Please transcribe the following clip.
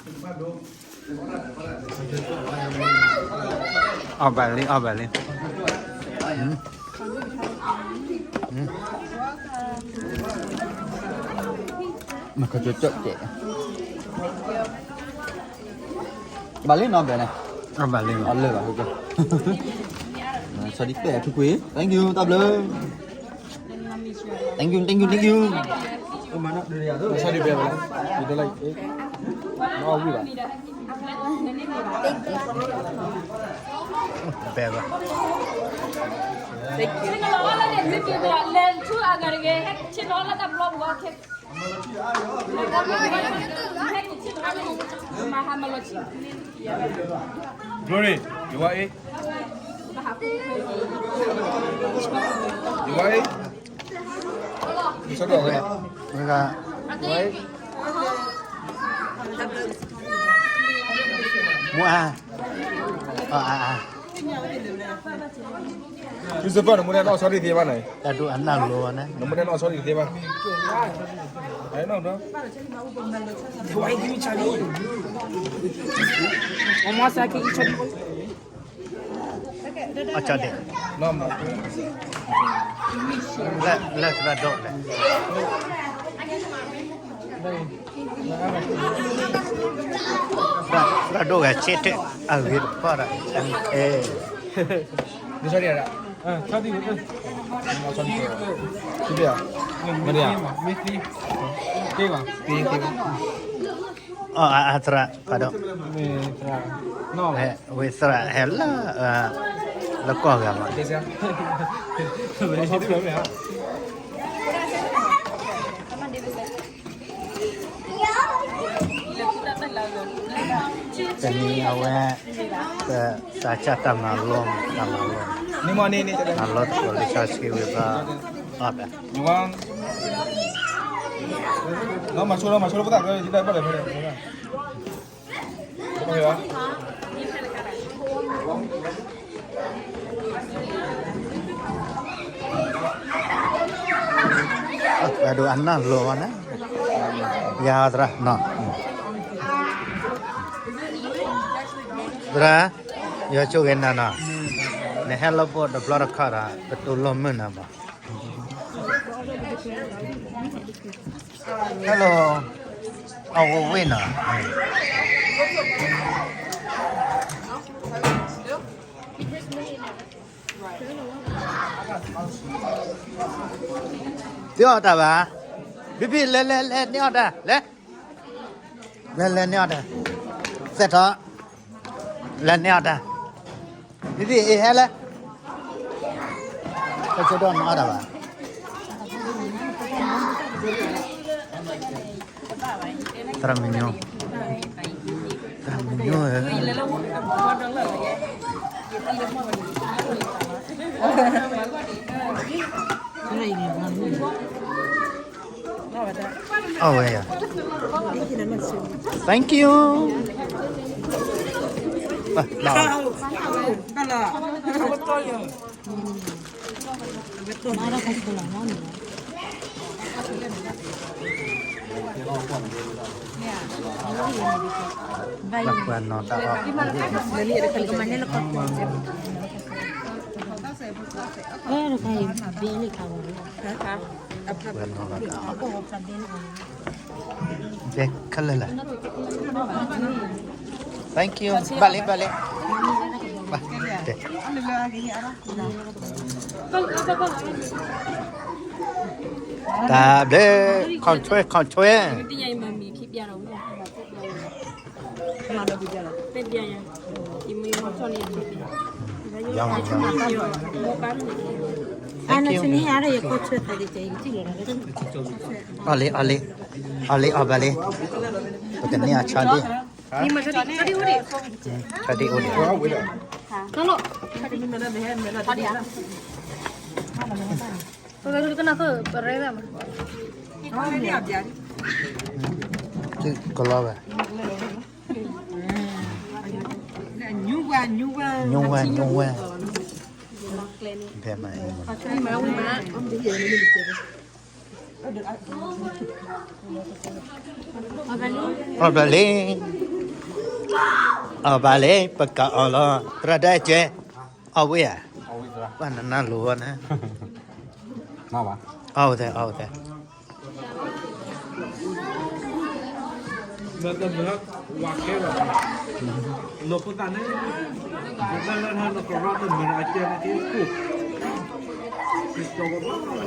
အီၣ်ဘၣ်လံ အီၣ်ဘၣ်လံ. မ့ၢ်ကကၠိကၠိကဲး ဘၣ်လံနီၤ ဘဲန့ၣ် အီၣ်ဘၣ်လံ အီၣ်လၢဘၣ် ဆီဒံၣ်ပဲာ်ဖုကွံာ် thank you တၢ်ဘျုး thank you thank you thank you ဆီဒံၣ်ပဲာ်ဘၣ် အီၣ်ဝံၣ်ဘၣ် ပဲဘၣ် Glory, you want it? You want it? မ့ၢ်က မူအါ အါအါ Christopher နမူန့ၣ်နီၢ်ဆီဒံၣ်သ့ဘၣ်န့ၣ် တၢ်ဒိၣ်အနၢ်လိၤန့ၣ် နမူန့ၣ်နီၢ်ဆီဒံၣ်သ့ဘၣ် အနီၢ်ဒီး အမဆါကံအံၤ အီၣ်ကၠီဒဲး လၢသရၣ်ဒိၣ်လဲၣ် သရၣ်ဒိၣ်ဂၤဆ့ထၢၣ် အဂ့ၤတပီၢ်ဒီး အဲ မ့ၢ်ဆီဒံၣ် မ့ၢ်ဆီဒံၣ် မ့ၢ် အီၣ်အါအါသရၣ် ပှၤဒီး ဝဲသရၣ်ဟဲလၢ လၢကီၢ်ဂၤမး တနံၤအဝဲ ပသးစၢ်တၢ်မၤလိ တၢ်မၤလိ မၤလိသကိးလံာ်စီဆှံဝံၤဘျီ အီၣ်တၢ် မၤဆိလီၤ မၤဆိလီၤ ပသးကရၢ ယတၢ်ဘၣ်လဲၣ်ဖဲလဲၣ် ပှၤဒိၣ်အနၢ်လိၤဝဲန့ၣ် ယၤသရၣ်နီၤ သရၣ် ယွၤဆိၣ်ဂ့ၤနၤနီၤ နဟဲလီၤဘိၣ်တဘျီတခီဒီး ပတိၢ်လိာ်မုာ်နၤဘၣ် Hello အဝဲဝ့ၢ်နီၤ သ့အီၣ်တၢ်ဘၣ် ဘံဘံ လဲၤလဲၤလဲၤ န့ၢ်အီၣ်တၢ် လဲၤ လဲၤလဲၤန့ၢ်အီၣ်တၢ် သဲးထီၣ် လဲၤန့ၢ်အီၣ်တၢ် ဘံဘံ အ့ၣ်ဟဲလဲၣ် ကဆိဒိၣ်န့ၢ်အီၣ်တၢ်ဘၣ် သရၣ်မုၣ်ညိ သရၣ်မုၣ်ညိဧၢ အဝဲယၤ Thank you ဘၣ် ဘၣ်ပှၤနီၤတၢ်အီၣ် ပှၤနီၤတၢ်အီၣ် ဘဲခဲလၢာ်လၢာ် Thank you ဘၣ်လံ ဘၣ်လံ ဘၣ် တၢ်ဘျုး ခီၣ်ဆွဲ ခီၣ်ဆွဲ အီၣ်လံ အီၣ်လံ အီၣ်လံ အီၣ်ဘၣ်လံ ပကန့ၢ်အဆီဒံၣ် ဆီဒံၣ်အိၣ်ဒံး ကလီဘၣ် ညူဝဲ ညူဝဲ ဖဲမၤအံၤ အီၣ်ဘၣ်လံ အီၣ်ဘၣ်လံ ပကအီၣ်လီၤ သရၣ်ဒၢကဲ, အီၣ်ဝံၤဧါ, ဘၣ်နနၢ်လိၤဝဲန့ၣ်, အီၣ်ဝဲသဲ အီၣ်ဝဲသဲ, မ့ၢ်တမ့ၢ်ဝၤခဲလီၤ, နဖိသၣ်န့ၣ်, နလၢနကရၢတမ့ၢ်အကဲန့ၣ်က့ၤကိၢ်, ကကၠီဝဲဘၣ်